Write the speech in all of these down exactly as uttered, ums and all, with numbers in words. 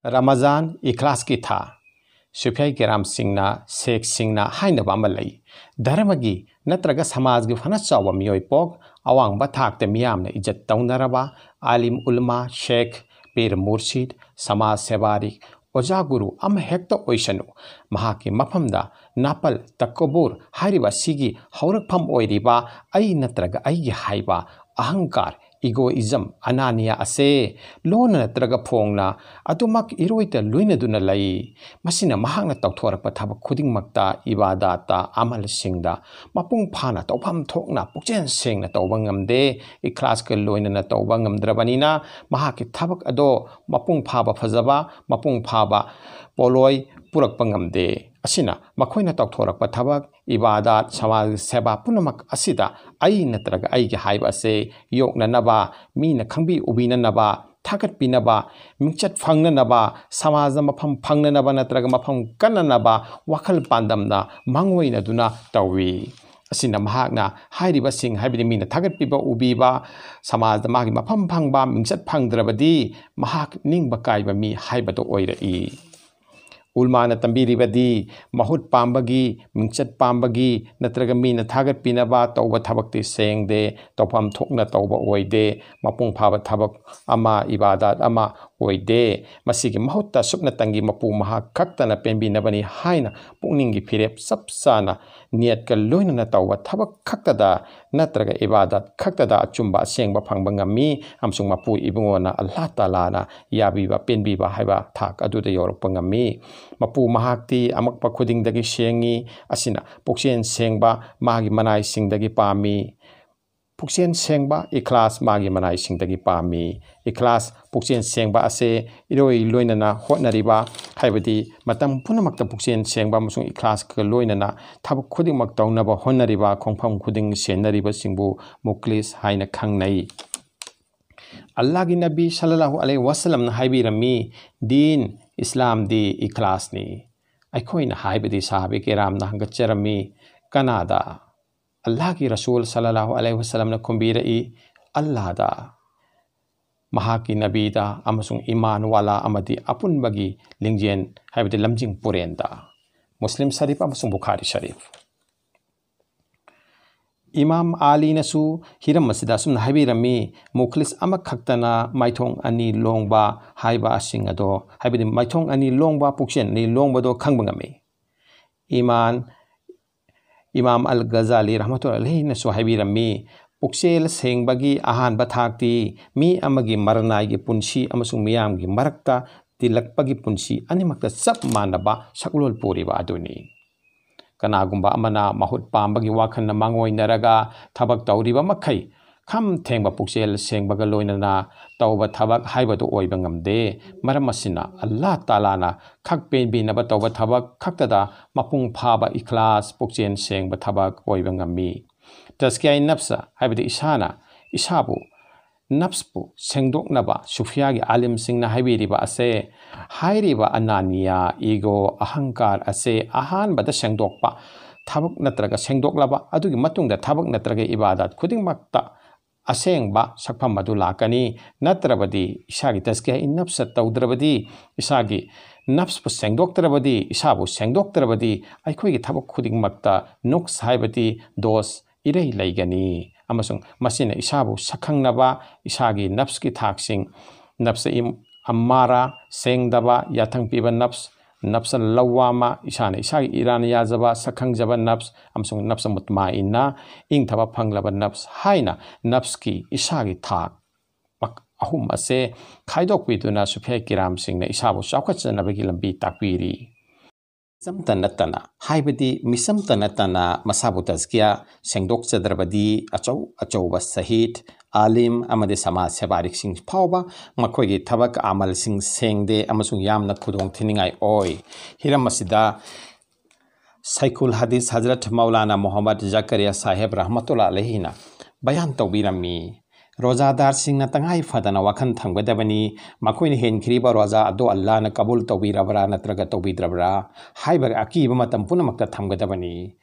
ꯔꯃꯖꯥꯟ, ꯏꯈ꯭ꯂꯥꯁꯀꯤ ꯊꯥ꯫ ꯁꯨꯐꯤꯌꯥ ꯀꯦꯔꯥꯝꯁꯤꯡꯅ, ꯁꯦꯈꯁꯤꯡꯅ ꯍꯥꯏꯅꯕ ꯑꯃ ꯂꯩ, ꯙꯔꯃꯒꯤ ꯅꯠꯇ꯭ꯔꯒ ꯁꯃꯥꯖꯒꯤ ꯐꯅ ꯆꯥꯎꯕ ꯃꯤꯑꯣꯏ ꯄꯣꯛ, ꯑꯋꯥꯡꯕ ꯊꯥꯛꯇ ꯃꯤꯌꯥꯝꯅ ꯏꯖꯠ ꯇꯧꯅꯔꯕ ꯑꯥꯂꯤꯝ ꯎꯂꯃꯥ, ꯁꯦꯈ, ꯄꯤꯔ ꯃꯨꯔꯁꯤꯗ, ꯁꯃꯥꯖ ꯁꯦꯕꯥꯔꯤ, ꯑꯣꯖꯥ ꯒꯨꯔꯨ ꯑꯃ ꯍꯦꯛꯇ ꯑꯣꯏꯁꯅꯨ, ꯃꯍꯥꯛꯀꯤ ꯃꯐꯝꯗ ꯅꯥꯄꯜ ꯇꯀꯕꯨꯔ ꯍꯥꯏꯔꯤꯕ ꯑꯁꯤꯒꯤ ꯍꯧꯔꯛꯐꯝ ꯑꯣꯏꯔꯤꯕ ꯑꯩ ꯅꯠꯇ꯭ꯔꯒ ꯑꯩꯒꯤ ꯍꯥꯏꯕ ꯑꯍꯪꯀꯥꯔ, ꯏꯒꯣꯏꯖꯝ, ꯑꯅꯥꯅꯤꯌꯥ ꯑꯁꯦ ꯂꯣꯟꯅ ꯅꯠꯇ꯭ꯔꯒ ꯐꯣꯡꯅ ꯑꯗꯨꯃꯛ ꯏꯔꯣꯏꯇ ꯂꯣꯏꯅꯗꯨꯅ ꯂꯩ꯫ ꯃꯁꯤꯅ ꯃꯍꯥꯛꯅ ꯇꯧꯊꯣꯔꯛꯄ ꯊꯕꯛ ꯈꯨꯗꯤꯡꯃꯛꯇ, ꯏꯕꯥꯗꯥꯠꯇ, ꯑꯃꯜꯁꯤꯡꯗ ꯃꯄꯨꯡ ꯐꯥꯅ ꯇꯧꯐꯝ ꯊꯣꯛꯅ ꯄꯨꯛꯆꯦꯜ ꯁꯦꯡꯅ ꯇꯧꯕ ꯉꯝꯗꯦ꯫ ꯏꯈ꯭ꯂꯥꯁꯀ ꯂꯣꯏꯅꯅ ꯇꯧꯕ ꯉꯝꯗ꯭ꯔꯕꯅꯤꯅ ꯃꯍꯥꯛꯀꯤ ꯊꯕꯛ ꯑꯗꯣ ꯃꯄꯨꯡ ꯐꯥꯕ ꯐꯖꯕ, ꯃꯄꯨꯡ ꯐꯥꯕ ꯄꯣꯠꯂꯣꯏ ꯄꯨꯔꯛꯄ ꯉꯝꯗꯦ꯫ ꯑꯁꯤꯅ ꯃꯈꯣꯏꯅ ꯇꯧꯊꯣꯔꯛꯄ ꯊꯕꯛ, ꯏꯕꯥꯗꯥꯠ, ꯁꯃꯥꯖ ꯁꯦꯕꯥ ꯄꯨꯝꯅꯃꯛ ꯑꯁꯤꯗ ꯑꯩ ꯅꯠꯇ꯭ꯔꯒ ꯑꯩꯒꯤ ꯍꯥꯏꯕ ꯑꯁꯦ ꯌꯣꯛꯅꯅꯕ, ꯃꯤꯅ ꯈꯪꯕꯤ ꯎꯕꯤꯅꯅꯕ, ꯊꯥꯒꯠꯄꯤꯅꯕ, ꯃꯤꯡꯆꯠ ꯐꯪꯅꯅꯕ, ꯁꯃꯥꯖꯗ ꯃꯐꯝ ꯐꯪꯅꯅꯕ ꯅꯠꯇ꯭ꯔꯒ ꯃꯐꯝ ꯀꯟꯅꯅꯕ ꯋꯥꯈꯜ ꯄꯥꯟꯗꯝꯅ ꯃꯥꯡꯑꯣꯏꯅꯗꯨꯅ ꯇꯧꯏ꯫ ꯑꯁꯤꯅ ꯃꯍꯥꯛꯅ ꯍꯥꯏꯔꯤꯕꯁꯤꯡ, ꯍꯥꯏꯕꯗꯤ ꯃꯤꯅ ꯊꯥꯒꯠꯄꯤꯕ ꯎꯕꯤꯕ, ꯁꯃꯥꯖꯗ ꯃꯥꯒꯤ ꯃꯐꯝ ꯐꯪꯕ, ꯃꯤꯡꯆꯠ ꯐꯪꯗ꯭ꯔꯕꯗꯤ ꯃꯍꯥꯛ ꯅꯤꯡꯕ ꯀꯥꯏꯕ ꯃꯤ ꯍꯥꯏꯕꯗꯨ ꯑꯣꯏꯔꯛꯏ꯫ ꯎꯜꯃꯥꯅ ꯇꯝꯕꯤꯔꯤꯕꯗꯤ ꯃꯍꯨꯠ ꯄꯥꯝꯕꯒꯤ, ꯃꯤꯡꯆꯠ ꯄꯥꯝꯕꯒꯤ ꯅꯠꯇ꯭ꯔꯒ ꯃꯤꯅ ꯊꯥꯒꯠꯄꯤꯅꯕ ꯇꯧꯕ ꯊꯕꯛꯇꯤ ꯁꯦꯡꯗꯦ, ꯇꯧꯐꯝ ꯊꯣꯛꯅ ꯇꯧꯕ ꯑꯣꯏꯗꯦ, ꯃꯄꯨꯡ ꯐꯥꯕ ꯊꯕꯛ ꯑꯃ, ꯏꯕꯥꯗꯥꯠ ꯑꯃ ꯑꯣꯏꯗꯦ꯫ ꯃꯁꯤꯒꯤ ꯃꯍꯨꯠꯇ ꯁꯨꯞꯅꯇꯪꯒꯤ ꯃꯄꯨ ꯃꯍꯥꯛ ꯈꯛꯇꯅ ꯄꯦꯟꯕꯤꯅꯕꯅꯤ ꯍꯥꯏꯅ ꯄꯨꯛꯅꯤꯡꯒꯤ ꯐꯤꯔꯦꯞ ꯆꯞ ꯆꯥꯅ ꯅꯤꯌꯠꯀ ꯂꯣꯏꯅꯅ ꯇꯧꯕ ꯊꯕꯛ ꯈꯛꯇꯗ ꯅꯠꯇ꯭ꯔꯒ ꯏꯕꯥꯗꯠ ꯈꯛꯇꯗ ꯑꯆꯨꯝꯕ ꯑꯁꯦꯡꯕ ꯐꯪꯕ ꯉꯝꯃꯤ, ꯑꯃꯁꯨꯡ ꯃꯄꯨ ꯏꯕꯨꯡꯉꯣꯅ ꯑꯜꯂꯥꯍ ꯇꯥꯂꯥꯅ ꯌꯥꯕꯤꯕ ꯄꯦꯟꯕꯤꯕ ꯍꯥꯏꯕ ꯊꯥꯛ ꯑꯗꯨꯗ ꯌꯧꯔꯛꯄ ꯉꯝꯃꯤ꯫ ꯃꯄꯨ ꯃꯍꯥꯛꯇꯤ ꯑꯃꯛꯄ ꯈꯨꯗꯤꯡꯗꯒꯤ ꯁꯦꯡꯉꯤ꯫ ꯑꯁꯤꯅ ꯄꯨꯛꯆꯦꯜ ꯁꯦꯡꯕ ꯃꯥꯒꯤ ꯃꯅꯥꯏꯁꯤꯡꯗꯒꯤ ꯄꯥꯝꯃꯤ꯫ ꯄꯨꯛꯆꯦꯜ ꯁꯦꯡꯕ ꯏꯈ꯭ꯂꯥꯁ ꯃꯥꯒꯤ ꯃꯅꯥꯏꯁꯤꯡꯗꯒꯤ ꯄꯥꯝꯃꯤ꯫ ꯏꯈ꯭ꯂꯥꯁ ꯄꯨꯛꯆꯦꯜ ꯁꯦꯡꯕ ꯑꯁꯦ ꯏꯔꯣꯏ ꯂꯣꯏꯅꯅ ꯍꯣꯠꯅꯔꯤꯕ, ꯍꯥꯏꯕꯗꯤ ꯃꯇꯝ ꯄꯨꯝꯅꯃꯛꯇ ꯄꯨꯛꯆꯦꯜ ꯁꯦꯡꯕ ꯑꯃꯁꯨꯡ ꯏꯈ꯭ꯂꯥꯁꯀ ꯂꯣꯏꯅꯅ ꯊꯕꯛ ꯈꯨꯗꯤꯡꯃꯛ ꯇꯧꯅꯕ ꯍꯣꯠꯅꯔꯤꯕ, ꯈꯣꯡꯐꯝ ꯈꯨꯗꯤꯡ ꯁꯦꯟꯅꯔꯤꯕꯁꯤꯡꯕꯨ ꯃꯨꯈ꯭ꯂꯤꯁ ꯍꯥꯏꯅ ꯈꯪꯅꯩ꯫ ꯑꯜꯂꯥꯍꯒꯤ ꯅꯕꯤ ꯁꯜꯂꯜꯂꯥꯍꯨ ꯑꯂꯩꯍꯤ ꯋꯁꯜꯂꯝꯅ ꯍꯥꯏꯕꯤꯔꯝꯃꯤ, "ꯗꯤꯟ ꯏꯁꯂꯥꯝꯗꯤ ꯏꯈ꯭ꯂꯥꯁꯅꯤ"꯫ ꯑꯩꯈꯣꯏꯅ ꯍꯥꯏꯕꯗꯤ ꯁꯍꯥꯕꯤ ꯀꯤꯔꯥꯝꯅ ꯍꯪꯒꯠꯆꯔꯝꯃꯤ, "ꯀꯅꯥꯗ?" ꯑꯜꯂꯥꯍꯒꯤ ꯔꯁꯨꯜ ꯁꯜꯂꯜꯂꯥꯍꯨ ꯑꯂꯩꯍꯤ ꯋꯁꯜꯂꯝꯅ ꯈꯨꯝꯕꯤꯔꯛꯏ, "ꯑꯜꯂꯥꯍꯗ"꯫ ꯃꯍꯥꯛꯀꯤ ꯅꯕꯤꯗ ꯑꯃꯁꯨꯡ ꯏꯃꯥꯟ ꯋꯥꯂꯥ ꯑꯃꯗꯤ ꯑꯄꯨꯟꯕꯒꯤ ꯂꯤꯡꯖꯦꯜ, ꯍꯥꯏꯕꯗꯤ ꯂꯝꯖꯤꯡ ꯄꯨꯔꯦꯟꯗ꯫ ꯃꯨꯁꯂꯤꯝ ꯁꯔꯤꯐ ꯑꯃꯁꯨꯡ ꯕꯨꯈꯥꯔꯤ ꯁꯔꯤꯐ꯫ ꯏꯃꯥꯝ ꯑꯥꯂꯤꯅꯁꯨ ꯍꯤꯔꯝ ꯑꯁꯤꯗ ꯑꯁꯨꯝꯅ ꯍꯥꯏꯕꯤꯔꯝꯃꯤ, "ꯃꯨꯈꯂꯤꯁ ꯑꯃꯈꯛꯇꯅ ꯃꯥꯏꯊꯣꯡ ꯑꯅꯤ ꯂꯣꯡꯕ ꯍꯥꯏꯕ ꯑꯁꯤꯡ ꯑꯗꯣ", ꯍꯥꯏꯕꯗꯤ ꯃꯥꯏꯊꯣꯡ ꯑꯅꯤ ꯂꯣꯡꯕ, ꯄꯨꯛꯆꯦꯜ ꯑꯅꯤ ꯂꯣꯡꯕꯗꯣ ꯈꯪꯕ ꯉꯝꯃꯤ꯫ ꯏꯃꯥꯟ, ꯏꯃꯥꯝ ꯑꯜ ꯒꯖꯥꯂꯤ ꯔꯍꯃꯇꯨꯜꯂꯥꯍꯤꯅꯁꯨ ꯍꯥꯏꯕꯤꯔꯝꯃꯤ, ꯄꯨꯛꯆꯦꯜ ꯁꯦꯡꯕꯒꯤ ꯑꯍꯥꯟꯕ ꯊꯥꯛꯇꯤ ꯃꯤ ꯑꯃꯒꯤ ꯃꯔꯅꯥꯏꯒꯤ ꯄꯨꯟꯁꯤ ꯑꯃꯁꯨꯡ ꯃꯤꯌꯥꯝꯒꯤ ꯃꯔꯛꯇ ꯇꯤꯜꯂꯛꯄꯒꯤ ꯄꯨꯟꯁꯤ ꯑꯅꯤꯃꯛꯇ ꯆꯞ ꯃꯥꯟꯅꯕ ꯁꯛꯂꯣꯜ ꯄꯨꯔꯤꯕ ꯑꯗꯨꯅꯤ꯫ ꯀꯅꯥꯒꯨꯝꯕ ꯑꯃꯅ ꯃꯍꯨꯠ ꯄꯥꯝꯕꯒꯤ ꯋꯥꯈꯜꯅ ꯃꯥꯡꯑꯣꯏꯅꯔꯒ ꯊꯕꯛ ꯇꯧꯔꯤꯕ ꯃꯈꯩ, ꯈꯝ ꯊꯦꯡꯕ ꯄꯨꯛꯆꯦꯜ ꯁꯦꯡꯕꯒ ꯂꯣꯏꯅꯅ ꯇꯧꯕ ꯊꯕꯛ ꯍꯥꯏꯕꯗꯨ ꯑꯣꯏꯕ ꯉꯝꯗꯦ꯫ ꯃꯔꯝ ꯑꯁꯤꯅ, ꯑꯜꯂꯥꯍ ꯇꯥꯂꯥꯅ ꯈꯛ ꯄꯦꯟꯕꯤꯅꯕ ꯇꯧꯕ ꯊꯕꯛ ꯈꯛꯇꯗ ꯃꯄꯨꯡ ꯐꯥꯕ ꯏꯈ꯭ꯂꯥꯁ, ꯄꯨꯛꯆꯦꯜ ꯁꯦꯡꯕ ꯊꯕꯛ ꯑꯣꯏꯕ ꯉꯝꯃꯤ꯫ ꯇꯖꯀꯤꯌꯥꯏ ꯅꯐꯁ, ꯍꯥꯏꯕꯗꯤ ꯏꯁꯥꯅ ꯏꯁꯥꯕꯨ, ꯅꯐꯁꯄꯨ ꯁꯦꯡꯗꯣꯛꯅꯕ ꯁꯨꯐꯤꯌꯥꯒꯤ ꯑꯥꯂꯤꯝꯁꯤꯡꯅ ꯍꯥꯏꯕꯤꯔꯤꯕ ꯑꯁꯦ, ꯍꯥꯏꯔꯤꯕ ꯑꯅꯥꯅꯤꯌꯥ, ꯏꯒꯣ, ꯑꯍꯪꯀꯥꯔ ꯑꯁꯦ ꯑꯍꯥꯟꯕꯗ ꯁꯦꯡꯗꯣꯛꯄ ꯊꯕꯛ ꯅꯠꯇ꯭ꯔꯒ ꯁꯦꯡꯗꯣꯛꯂꯕ ꯑꯗꯨꯒꯤ ꯃꯇꯨꯡꯗ ꯊꯕꯛ ꯅꯠꯇ꯭ꯔꯒ ꯏꯕꯥꯗꯥꯠ ꯈꯨꯗꯤꯡꯃꯛꯇ ꯑꯁꯦꯡꯕ ꯁꯛꯐꯝ ꯑꯗꯨ ꯂꯥꯛꯀꯅꯤ꯫ ꯅꯠꯇ꯭ꯔꯕꯗꯤ, ꯏꯁꯥꯒꯤ ꯇꯖꯀꯤꯌꯥ ꯅꯐꯁ ꯇꯧꯗ꯭ꯔꯕꯗꯤ, ꯏꯁꯥꯒꯤ ꯅꯐꯁꯄꯨ ꯁꯦꯡꯗꯣꯛꯇ꯭ꯔꯕꯗꯤ, ꯏꯁꯥꯕꯨ ꯁꯦꯡꯗꯣꯛꯇ꯭ꯔꯕꯗꯤ, ꯑꯩꯈꯣꯏꯒꯤ ꯊꯕꯛ ꯈꯨꯗꯤꯡꯃꯛꯇ ꯅꯨꯛꯁ ꯍꯥꯏꯕꯗꯤ ꯗꯣꯁ ꯏꯔꯩ ꯂꯩꯒꯅꯤ꯫ ꯑꯃꯁꯨꯡ ꯃꯁꯤꯅ ꯏꯁꯥꯕꯨ ꯁꯛꯈꯪꯅꯕ, ꯏꯁꯥꯒꯤ ꯅꯐꯁꯀꯤ ꯊꯥꯛꯁꯤꯡ, ꯅꯐꯁ ꯏꯝ-, ꯑꯝꯃꯥꯔꯥ, ꯁꯦꯡꯗꯕ, ꯌꯥꯊꯪ ꯄꯤꯕ ꯅꯐꯁ, ꯅꯐꯁ ꯂꯋꯥꯃꯥ, ꯏꯁꯥꯅ ꯏꯁꯥꯒꯤ ꯏꯔꯥꯟ ꯌꯥꯖꯕ, ꯁꯛꯈꯪꯖꯕ ꯅꯐꯁ, ꯑꯃꯁꯨꯡ ꯅꯐꯁ ꯃꯨꯠꯃꯥꯏꯟꯅꯥ, ꯏꯪꯊꯕ ꯐꯪꯂꯕ ꯅꯐꯁ ꯍꯥꯏꯅ ꯅꯐꯁꯀꯤ ꯏꯁꯥꯒꯤ ꯊꯥꯛ ꯃꯛ-, ꯑꯍꯨꯝ ꯑꯁꯦ ꯈꯥꯏꯗꯣꯛꯄꯤꯗꯨꯅ ꯁꯨꯐꯤꯌꯥ ꯀꯤꯔꯥꯝꯁꯤꯡꯅ ꯏꯁꯥꯕꯨ ꯆꯥꯎꯈꯠꯆꯅꯕꯒꯤ ꯂꯝꯕꯤ ꯇꯥꯛꯄꯤꯔꯤ꯫ ꯃꯤꯆꯝꯇ ꯅꯠꯇꯅ, ꯍꯥꯏꯕꯗꯤ ꯃꯤꯆꯝꯇ ꯅꯠꯇꯅ ꯃꯁꯥꯕꯨ ꯇꯖꯀꯤꯌꯥ ꯁꯦꯡꯗꯣꯛꯆꯗ꯭ꯔꯕꯗꯤ ꯑꯆꯧ ꯑꯆꯧꯕ ꯁꯍꯤꯗ, ꯑꯥꯂꯤꯝ ꯑꯃꯗꯤ ꯁꯃꯥꯖ ꯁꯦꯕꯥꯔꯤꯛꯁꯤꯡ ꯐꯥꯎꯕ ꯃꯈꯣꯏꯒꯤ ꯊꯕꯛ ꯑꯃꯜꯁꯤꯡ ꯁꯦꯡꯗꯦ ꯑꯃꯁꯨꯡ ꯌꯥꯝꯅ ꯈꯨꯗꯣꯡ ꯊꯤꯅꯤꯡꯉꯥꯏ ꯑꯣꯏ꯫ ꯍꯤꯔꯝ ꯑꯁꯤꯗ ꯁꯥꯏꯈꯨꯜ ꯍꯗꯤꯁ ꯍꯖꯔꯠ ꯃꯧꯂꯥꯅꯥ ꯃꯣꯍꯝꯃꯗ ꯖꯀꯔꯤꯌꯥ ꯁꯥꯍꯦꯕ ꯔꯍꯃꯇꯨꯜꯂꯥ ꯑꯂꯩꯍꯤꯅ ꯕꯌꯥꯟ ꯇꯧꯕꯤꯔꯝꯃꯤ, "ꯔꯣꯖꯥꯗꯥꯔꯁꯤꯡꯅ ꯇꯉꯥꯏ ꯐꯗꯅ ꯋꯥꯈꯜ ꯊꯝꯒꯗꯕꯅꯤ, ꯃꯈꯣꯏꯅ ꯍꯦꯟꯈꯤꯔꯤꯕ ꯔꯣꯖꯥ ꯑꯗꯨ ꯑꯜꯂꯥꯍꯅ ꯀꯕꯨꯜ ꯇꯧꯕꯤꯔꯕ꯭ꯔꯥ ꯅꯠꯇ꯭ꯔꯒ ꯇꯧꯕꯤꯗ꯭ꯔꯕ꯭ꯔꯥ ꯍꯥꯏꯕ ꯑꯀꯤꯕ ꯃꯇꯝ ꯄꯨꯝꯅꯃꯛꯇ ꯊꯝꯒꯗꯕꯅꯤ꯫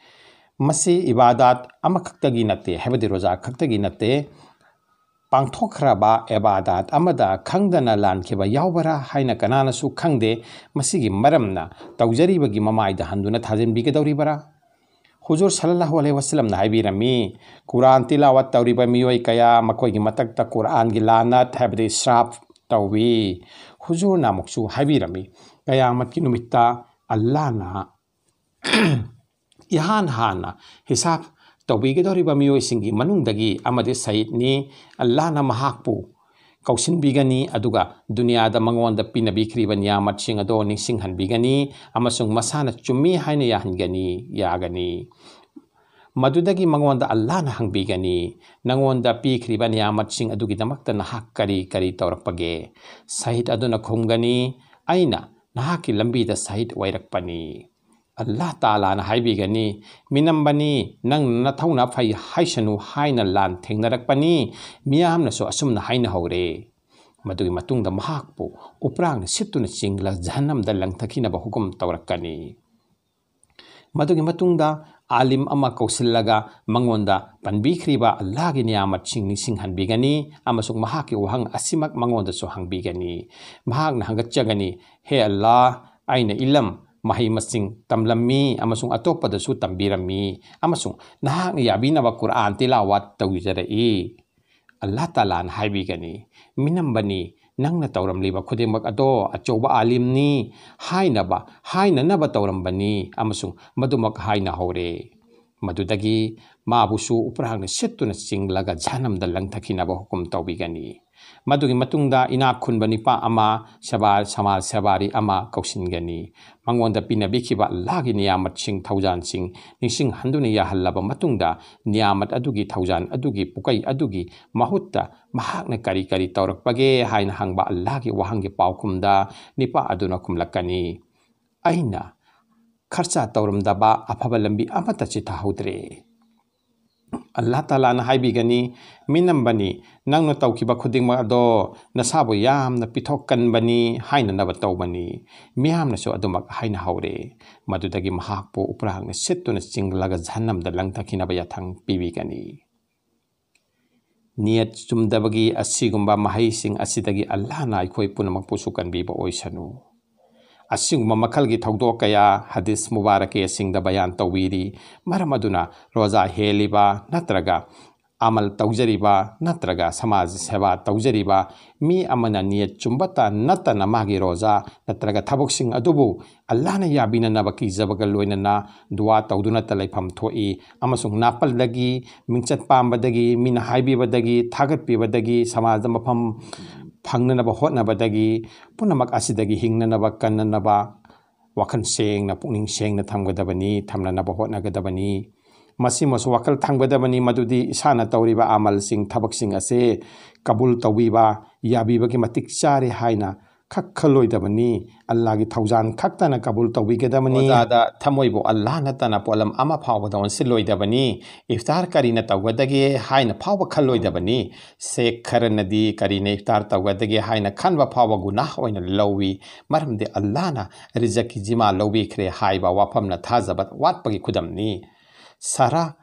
ꯃꯁꯤ ꯏꯕꯥꯗꯥꯠ ꯑꯃꯈꯛꯇꯒꯤ ꯅꯠꯇꯦ, ꯍꯥꯏꯕꯗꯤ ꯔꯣꯖꯥ ꯈꯛꯇꯒꯤ ꯅꯠꯇꯦ, ꯄꯥꯡꯊꯣꯛꯈ꯭ꯔꯕ ꯏꯕꯥꯗꯥꯠ ꯑꯃꯗ ꯈꯪꯗꯅ ꯂꯥꯟꯈꯤꯕ ꯌꯥꯎꯕꯔꯥ ꯍꯥꯏꯅ ꯀꯅꯥꯅꯁꯨ ꯈꯪꯗꯦ꯫ ꯃꯁꯤꯒꯤ ꯃꯔꯝꯅ ꯇꯧꯖꯔꯤꯕꯒꯤ ꯃꯃꯥꯏꯗ ꯍꯟꯗꯨꯅ ꯊꯥꯖꯤꯟꯕꯤꯒꯗꯧꯔꯤꯕꯔꯥ? ꯍꯨꯖꯨꯔ ꯁꯜꯂꯜꯂꯥꯍꯨ ꯑꯂꯩꯍꯤ ꯋꯥꯁꯜꯂꯝꯅ ꯍꯥꯏꯕꯤꯔꯝꯃꯤ, ꯀꯨꯔꯥꯟ ꯇꯤꯂꯥꯋꯠ ꯇꯧꯔꯤꯕ ꯃꯤꯑꯣꯏ ꯀꯌꯥ ꯃꯈꯣꯏꯒꯤ ꯃꯊꯛꯇ ꯀꯨꯔꯥꯟꯒꯤ ꯂꯥꯅꯠ ꯍꯥꯏꯕꯗꯤ ꯁ꯭ꯔꯥꯞ ꯇꯧꯏ꯫ ꯍꯨꯖꯨꯔꯅ ꯑꯃꯨꯛꯁꯨ ꯍꯥꯏꯕꯤꯔꯝꯃꯤ, ꯀꯌꯥꯃꯠꯀꯤ ꯅꯨꯃꯤꯠꯇ ꯑꯜꯂꯥꯍꯅ ꯏꯍꯥꯟ ꯍꯥꯟꯅ ꯍꯤꯁꯥꯕ ꯇꯧꯕꯤꯒꯗꯧꯔꯤꯕ ꯃꯤꯑꯣꯏꯁꯤꯡꯒꯤ ꯃꯅꯨꯡꯗꯒꯤ ꯑꯃꯗꯤ ꯁꯍꯤꯗꯅꯤ꯫ ꯑꯜꯂꯥꯍꯅ ꯃꯍꯥꯛꯄꯨ ꯀꯧꯁꯤꯟꯕꯤꯒꯅꯤ, ꯑꯗꯨꯒ ꯗꯨꯅꯤꯌꯥꯗ ꯃꯉꯣꯟꯗ ꯄꯤꯅꯕꯤꯈ꯭ꯔꯤꯕ ꯅꯤꯌꯥꯃꯠꯁꯤꯡ ꯑꯗꯣ ꯅꯤꯡꯁꯤꯡꯍꯟꯕꯤꯒꯅꯤ ꯑꯃꯁꯨꯡ ꯃꯁꯥꯅ ꯆꯨꯝꯃꯤ ꯍꯥꯏꯅ ꯌꯥꯍꯟꯒꯅꯤ, ꯌꯥꯒꯅꯤ꯫ ꯃꯗꯨꯗꯒꯤ ꯃꯉꯣꯟꯗ ꯑꯜꯂꯥꯍꯅ ꯍꯪꯕꯤꯒꯅꯤ, "ꯅꯉꯣꯟꯗ ꯄꯤꯈ꯭ꯔꯤꯕ ꯅꯤꯌꯥꯃꯠꯁꯤꯡ ꯑꯗꯨꯒꯤꯗꯃꯛꯇ ꯅꯍꯥꯛ ꯀꯔꯤ ꯀꯔꯤ ꯇꯧꯔꯛꯄꯒꯦ?" ꯁꯍꯤꯗ ꯑꯗꯨꯅ ꯈꯨꯝꯒꯅꯤ, "ꯑꯩꯅ ꯅꯍꯥꯛꯀꯤ ꯂꯝꯕꯤꯗ ꯁꯍꯤꯗ ꯑꯣꯏꯔꯛꯄꯅꯤ"꯫ ꯑꯜꯂꯥꯍ ꯇꯥꯂꯥꯅ ꯍꯥꯏꯕꯤꯒꯅꯤ, "ꯃꯤꯅꯝꯕꯅꯤ, ꯅꯪ ꯅꯊꯧꯅ ꯐꯩ ꯍꯥꯏꯁꯅꯨ ꯍꯥꯏꯅ ꯂꯥꯟ ꯊꯦꯡꯅꯔꯛꯄꯅꯤ, ꯃꯤꯌꯥꯝꯅꯁꯨ ꯑꯁꯨꯝꯅ ꯍꯥꯏꯅꯍꯧꯔꯦ"꯫ ꯃꯗꯨꯒꯤ ꯃꯇꯨꯡꯗ ꯃꯍꯥꯛꯄꯨ ꯎꯄ꯭ꯔꯥꯡꯅ ꯁꯤꯠꯇꯨꯅ ꯆꯤꯡꯂ ꯖꯍꯟꯅꯝꯗ ꯂꯪꯊꯈꯤꯅꯕ ꯍꯨꯀꯨꯝ ꯇꯧꯔꯛꯀꯅꯤ꯫ ꯃꯗꯨꯒꯤ ꯃꯇꯨꯡꯗ ꯑꯥꯂꯤꯝ ꯑꯃ ꯀꯧꯁꯤꯜꯂꯒ ꯃꯉꯣꯟꯗ ꯄꯟꯕꯤꯈ꯭ꯔꯤꯕ ꯑꯜꯂꯥꯍꯒꯤ ꯅꯤꯌꯥꯃꯠꯁꯤꯡ ꯅꯤꯡꯁꯤꯡꯍꯟꯕꯤꯒꯅꯤ ꯑꯃꯁꯨꯡ ꯃꯍꯥꯛꯀꯤ ꯋꯥꯍꯪ ꯑꯁꯤꯃꯛ ꯃꯉꯣꯟꯗꯁꯨ ꯍꯪꯕꯤꯒꯅꯤ꯫ ꯃꯍꯥꯛꯅ ꯍꯪꯒꯠꯆꯒꯅꯤ, "ꯍꯦ ꯑꯜꯂꯥꯍ, ꯑꯩꯅ ꯏꯂꯝ, ꯃꯍꯩ ꯃꯁꯤꯡ ꯇꯝꯂꯝꯃꯤ ꯑꯃꯁꯨꯡ ꯑꯇꯣꯞꯄꯗꯁꯨ ꯇꯝꯕꯤꯔꯝꯃꯤ ꯑꯃꯁꯨꯡ ꯅꯍꯥꯛꯅ ꯌꯥꯕꯤꯅꯕ ꯀꯨꯔꯥꯟ ꯇꯤꯂꯥꯋꯥꯠ ꯇꯧꯖꯔꯛꯏ"꯫ ꯑꯜꯂꯥꯍ ꯇꯥꯂꯥꯅ ꯍꯥꯏꯕꯤꯒꯅꯤ, "ꯃꯤꯅꯝꯕꯅꯤ, ꯅꯪꯅ ꯇꯧꯔꯝꯂꯤꯕ ꯈꯨꯗꯤꯡꯃꯛ ꯑꯗꯣ ꯑꯆꯧꯕ ꯑꯥꯂꯤꯝꯅꯤ ꯍꯥꯏꯅꯕ, ꯍꯥꯏꯅꯅꯕ ꯇꯧꯔꯝꯕꯅꯤ ꯑꯃꯁꯨꯡ ꯃꯗꯨꯃꯛ ꯍꯥꯏꯅꯍꯧꯔꯦ"꯫ ꯃꯗꯨꯗꯒꯤ ꯃꯥꯕꯨꯁꯨ ꯎꯄ꯭ꯔꯥꯡꯅ ꯁꯤꯠꯇꯨꯅ ꯆꯤꯡꯂꯒ ꯖꯍꯟꯅꯝꯗ ꯂꯪꯊꯈꯤꯅꯕ ꯍꯨꯀꯨꯝ ꯇꯧꯕꯤꯒꯅꯤ꯫ ꯃꯗꯨꯒꯤ ꯃꯇꯨꯡꯗ ꯏꯅꯥꯛ ꯈꯨꯟꯕ ꯅꯨꯄꯥ ꯑꯃ, ꯁꯦꯕꯥ-, ꯁꯃꯥꯖ ꯁꯦꯕꯥꯔꯤ ꯑꯃ ꯀꯧꯁꯤꯟꯒꯅꯤ꯫ ꯃꯉꯣꯟꯗ ꯄꯤꯅꯕꯤꯈꯤꯕ ꯑꯜꯂꯥꯍꯒꯤ ꯅꯤꯌꯥꯃꯠꯁꯤꯡ, ꯊꯧꯖꯥꯟꯁꯤꯡ ꯅꯤꯡꯁꯤꯡꯍꯟꯗꯨꯅ ꯌꯥꯍꯜꯂꯕ ꯃꯇꯨꯡꯗ, ꯅꯤꯌꯥꯃꯠ ꯑꯗꯨꯒꯤ, ꯊꯧꯖꯥꯟ ꯑꯗꯨꯒꯤ, ꯄꯨꯀꯩ ꯑꯗꯨꯒꯤ ꯃꯍꯨꯠꯇ ꯃꯍꯥꯛꯅ ꯀꯔꯤ ꯀꯔꯤ ꯇꯧꯔꯛꯄꯒꯦ ꯍꯥꯏꯅ ꯍꯪꯕ ꯑꯜꯂꯥꯍꯒꯤ ꯋꯥꯍꯪꯒꯤ ꯄꯥꯎꯈꯨꯝꯗ ꯅꯨꯄꯥ ꯑꯗꯨꯅ ꯈꯨꯝꯂꯛꯀꯅꯤ, "ꯑꯩꯅ ꯈꯔꯆꯥ ꯇꯧꯔꯝꯗꯕ ꯑꯐꯕ ꯂꯝꯕꯤ ꯑꯃꯠꯇ ꯆꯤꯊꯍꯧꯗ꯭ꯔꯦ"꯫ ꯑꯜꯂꯥꯍ ꯇꯥꯂꯥꯅ ꯍꯥꯏꯕꯤꯒꯅꯤ, "ꯃꯤꯅꯝꯕꯅꯤ, ꯅꯪꯅ ꯇꯧꯈꯤꯕ ꯈꯨꯗꯤꯡꯃꯛ ꯑꯗꯣ ꯅꯁꯥꯕꯨ ꯌꯥꯝꯅ ꯄꯤꯊꯣꯛꯀꯟꯕꯅꯤ ꯍꯥꯏꯅꯅꯕ ꯇꯧꯕꯅꯤ"꯫ ꯃꯤꯌꯥꯝꯅꯁꯨ ꯑꯗꯨꯃꯛ ꯍꯥꯏꯅꯍꯧꯔꯦ꯫ ꯃꯗꯨꯗꯒꯤ ꯃꯍꯥꯛꯄꯨ ꯎꯄ꯭ꯔꯥꯡꯅ ꯁꯤꯠꯇꯨꯅ ꯆꯤꯡꯂꯒ ꯖꯍꯟꯅꯝꯗ ꯂꯪꯊꯈꯤꯅꯕ ꯌꯥꯊꯪ ꯄꯤꯕꯤꯒꯅꯤ꯫ ꯅꯤꯌꯠ ꯆꯨꯝꯗꯕꯒꯤ ꯑꯁꯤꯒꯨꯝꯕ ꯃꯍꯩꯁꯤꯡ ꯑꯁꯤꯗꯒꯤ ꯑꯜꯂꯥꯍꯅ ꯑꯩꯈꯣꯏ ꯄꯨꯝꯅꯃꯛꯄꯨꯁꯨ ꯀꯟꯕꯤꯕ ꯑꯣꯏꯁꯅꯨ꯫ ꯑꯁꯤꯒꯨꯝꯕ ꯃꯈꯜꯒꯤ ꯊꯧꯗꯣꯛ ꯀꯌꯥ ꯍꯗꯤꯁ ꯃꯨꯕꯥꯔꯛꯀꯤ ꯑꯁꯤꯡꯗ ꯕꯌꯥꯟ ꯇꯧꯕꯤꯔꯤ꯫ ꯃꯔꯝ ꯑꯗꯨꯅ ꯔꯣꯖꯥ ꯍꯦꯜꯂꯤꯕ ꯅꯠꯇ꯭ꯔꯒ ꯑꯃꯜ ꯇꯧꯖꯔꯤꯕ ꯅꯠꯇ꯭ꯔꯒ ꯁꯃꯥꯖ ꯁꯦꯕꯥ ꯇꯧꯖꯔꯤꯕ ꯃꯤ ꯑꯃꯅ ꯅꯤꯌꯠ ꯆꯨꯝꯕꯇ ꯅꯠꯇꯅ ꯃꯥꯒꯤ ꯔꯣꯖꯥ ꯅꯠꯇ꯭ꯔꯒ ꯊꯕꯛꯁꯤꯡ ꯑꯗꯨꯕꯨ ꯑꯜꯂꯥꯍꯅ ꯌꯥꯕꯤꯅꯅꯕ ꯀꯤꯖꯕꯒ ꯂꯣꯏꯅꯅ ꯗꯨꯋꯥ ꯇꯧꯗꯨꯅꯇ ꯂꯩꯐꯝ ꯊꯣꯛꯏ꯫ ꯑꯃꯁꯨꯡ ꯅꯥꯄꯜꯗꯒꯤ, ꯃꯤꯡꯆꯠ ꯄꯥꯝꯕꯗꯒꯤ, ꯃꯤꯅ ꯍꯥꯏꯕꯤꯕꯗꯒꯤ, ꯊꯥꯒꯠꯄꯤꯕꯗꯒꯤ, ꯁꯃꯥꯖꯗ ꯃꯐꯝ ꯐꯪꯅꯅꯕ ꯍꯣꯠꯅꯕꯗꯒꯤ, ꯄꯨꯝꯅꯃꯛ ꯑꯁꯤꯗꯒꯤ ꯍꯤꯡꯅꯅꯕ ꯀꯟꯅꯅꯕ ꯋꯥꯈꯜ ꯁꯦꯡꯅ, ꯄꯨꯛꯅꯤꯡ ꯁꯦꯡꯅ ꯊꯝꯒꯗꯕꯅꯤ, ꯊꯝꯅꯅꯕ ꯍꯣꯠꯅꯒꯗꯕꯅꯤ꯫ ꯃꯁꯤꯃꯁꯨ ꯋꯥꯈꯜ ꯊꯝꯒꯗꯕꯅꯤ, ꯃꯗꯨꯗꯤ ꯏꯁꯥꯅ ꯇꯧꯔꯤꯕ ꯑꯃꯜꯁꯤꯡ, ꯊꯕꯛꯁꯤꯡ ꯑꯁꯦ ꯀꯕꯨꯜ ꯇꯧꯕꯤꯕ, ꯌꯥꯕꯤꯕꯒꯤ ꯃꯇꯤꯛ ꯆꯥꯔꯦ ꯍꯥꯏꯅ ꯈꯛ ꯈꯜꯂꯣꯏꯗꯕꯅꯤ꯫ ꯑꯜꯂꯥꯍꯒꯤ ꯊꯧꯖꯥꯜ ꯈꯛꯇꯅ ꯀꯕꯨꯜ ꯇꯧꯕꯤꯒꯗꯕꯅꯤ꯫ ꯔꯣꯖꯥꯗ ꯊꯃꯣꯏꯕꯨ ꯑꯜꯂꯥꯍ ꯅꯠꯇꯅ ꯄꯣꯠꯂꯝ ꯑꯃ ꯐꯥꯎꯕꯗ ꯑꯣꯟꯁꯤꯜꯂꯣꯏꯗꯕꯅꯤ꯫ ꯏꯐꯇꯥꯔ ꯀꯔꯤꯅ ꯇꯧꯒꯗꯒꯦ ꯍꯥꯏꯅ ꯐꯥꯎꯕ ꯈꯜꯂꯣꯏꯗꯕꯅꯤ꯫ ꯁꯦꯈ ꯈꯔꯅꯗꯤ ꯀꯔꯤꯅ ꯏꯐꯇꯥꯔ ꯇꯧꯒꯗꯒꯦ ꯍꯥꯏꯅ ꯈꯟꯕ ꯐꯥꯎꯕ ꯒꯨꯅꯥꯍ ꯑꯣꯏꯅ ꯂꯧꯏ, ꯃꯔꯝꯗꯤ ꯑꯜꯂꯥꯍꯅ ꯔꯤꯖꯛꯀꯤ ꯖꯤꯃꯥ ꯂꯧꯕꯤꯈ꯭ꯔꯦ ꯍꯥꯏꯕ ꯋꯥꯐꯝꯅ ꯊꯥꯖꯕ ꯋꯥꯠꯄꯒꯤ ꯈꯨꯗꯝꯅꯤ꯫ ꯁꯔꯥ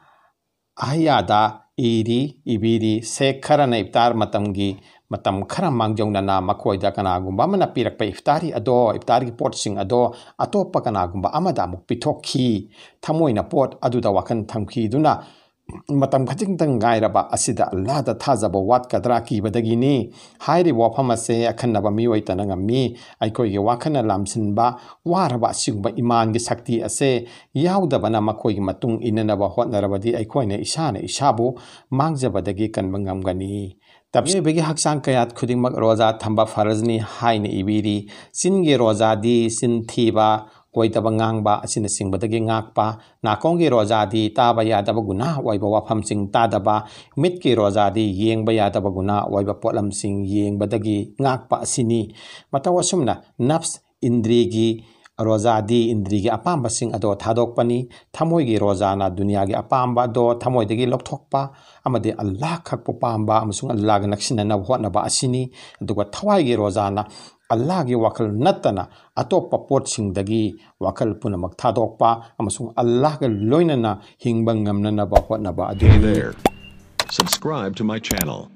ꯑꯍꯌꯥꯗ ꯏꯔꯤ, ꯏꯕꯤꯔꯤ, ꯁꯦꯈ ꯈꯔꯅ ꯏꯐꯇꯥꯔ ꯃꯇꯝꯒꯤ ꯃꯇꯝ ꯈꯔ ꯃꯥꯡꯖꯧꯅꯅ ꯃꯈꯣꯏꯗ ꯀꯅꯥꯒꯨꯝꯕ ꯑꯃꯅ ꯄꯤꯔꯛꯄ ꯏꯐꯇꯥꯔꯤ ꯑꯗꯣ, ꯏꯐꯇꯥꯔꯒꯤ ꯄꯣꯠꯁꯤꯡ ꯑꯗꯣ ꯑꯇꯣꯞꯄ ꯀꯅꯥꯒꯨꯝꯕ ꯑꯃꯗ ꯑꯃꯨꯛ ꯄꯤꯊꯣꯛꯈꯤ꯫ ꯊꯃꯣꯏꯅ ꯄꯣꯠ ꯑꯗꯨꯗ ꯋꯥꯈꯜ ꯊꯝꯈꯤꯗꯨꯅ ꯃꯇꯝ ꯈꯖꯤꯛꯇꯪ ꯉꯥꯏꯔꯕ ꯑꯁꯤꯗ ꯑꯜꯂꯥꯍꯗ ꯊꯥꯖꯕ ꯋꯥꯠꯀꯗ꯭ꯔꯥ ꯀꯤꯕꯗꯒꯤꯅꯤ꯫ ꯍꯥꯏꯔꯤꯕ ꯋꯥꯐꯝ ꯑꯁꯦ ꯑꯈꯟꯅꯕ ꯃꯤꯑꯣꯏ ꯇꯅ ꯉꯝꯃꯤ꯫ ꯑꯩꯈꯣꯏꯒꯤ ꯋꯥꯈꯜꯅ ꯂꯥꯝꯁꯤꯟꯕ ꯋꯥꯔꯕ ꯑꯁꯤꯒꯨꯝꯕ ꯏꯃꯥꯟꯒꯤ ꯁꯛꯇꯤ ꯑꯁꯦ ꯌꯥꯎꯗꯕꯅ ꯃꯈꯣꯏꯒꯤ ꯃꯇꯨꯡ ꯏꯟꯅꯅꯕ ꯍꯣꯠꯅꯔꯕꯗꯤ ꯑꯩꯈꯣꯏꯅ ꯏꯁꯥꯅ ꯏꯁꯥꯕꯨ ꯃꯥꯡꯖꯕꯗꯒꯤ ꯀꯟꯕ ꯉꯝꯒꯅꯤ꯫ ꯃꯤꯑꯣꯏꯕꯒꯤ ꯍꯛꯆꯥꯡ ꯀꯌꯥꯠ ꯈꯨꯗꯤꯡꯃꯛ ꯔꯣꯖꯥ ꯊꯝꯕ ꯐꯔꯖꯅꯤ ꯍꯥꯏꯅ ꯏꯕꯤꯔꯤ꯫ ꯆꯤꯟꯒꯤ ꯔꯣꯖꯥꯗꯤ ꯆꯤꯟ ꯊꯤꯕ, ꯑꯣꯏꯗꯕ ꯉꯥꯡꯕ ꯑꯁꯤꯅꯆꯤꯡꯕꯗꯒꯤ ꯉꯥꯛꯄ, ꯅꯥꯀꯣꯡꯒꯤ ꯔꯣꯖꯥꯗꯤ ꯇꯥꯕ ꯌꯥꯗꯕ ꯒꯨꯅꯥꯍ ꯑꯣꯏꯕ ꯋꯥꯐꯝꯁꯤꯡ ꯇꯥꯗꯕ, ꯃꯤꯠꯀꯤ ꯔꯣꯖꯥꯗꯤ ꯌꯦꯡꯕ ꯌꯥꯗꯕ ꯒꯨꯅꯥꯍ ꯑꯣꯏꯕ ꯄꯣꯠꯂꯝꯁꯤꯡ ꯌꯦꯡꯕꯗꯒꯤ ꯉꯥꯛꯄ ꯑꯁꯤꯅꯤ꯫ ꯃꯇꯧ ꯑꯁꯨꯝꯅ ꯅꯐꯁ ꯏꯟꯗ꯭ꯔꯤꯒꯤ ꯔꯣꯖꯥꯗꯤ ꯏꯟꯗ꯭ꯔꯤꯒꯤ ꯑꯄꯥꯝꯕꯁꯤꯡ ꯑꯗꯣ ꯊꯥꯗꯣꯛꯄꯅꯤ꯫ ꯊꯃꯣꯏꯒꯤ ꯔꯣꯖꯥꯅ ꯗꯨꯅꯤꯌꯥꯒꯤ ꯑꯄꯥꯝꯕ ꯑꯗꯣ ꯊꯃꯣꯏꯗꯒꯤ ꯂꯧꯊꯣꯛꯄ ꯑꯃꯗꯤ ꯑꯜꯂꯥꯍ ꯈꯛꯄꯨ ꯄꯥꯝꯕ ꯑꯃꯁꯨꯡ ꯑꯜꯂꯥꯍꯒ ꯅꯛꯁꯤꯟꯅꯅꯕ ꯍꯣꯠꯅꯕ ꯑꯁꯤꯅꯤ꯫ ꯑꯗꯨꯒ ꯊꯋꯥꯏꯒꯤ ꯔꯣꯖꯥꯅ ꯑꯜꯂꯥꯍꯒꯤ ꯋꯥꯈꯜ ꯅꯠꯇꯅ ꯑꯇꯣꯞꯄ ꯄꯣꯠꯁꯤꯡꯗꯒꯤ ꯋꯥꯈꯜ ꯄꯨꯝꯅꯃꯛ ꯊꯥꯗꯣꯛꯄ ꯑꯃꯁꯨꯡ ꯑꯜꯂꯥꯍꯒ ꯂꯣꯏꯅꯅ ꯍꯤꯡꯕ ꯉꯝꯅꯅꯕ ꯍꯣꯠꯅꯕ ꯑꯗꯨꯅꯤ꯫ Subscribe to my channel.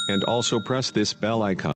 And also press this bell icon.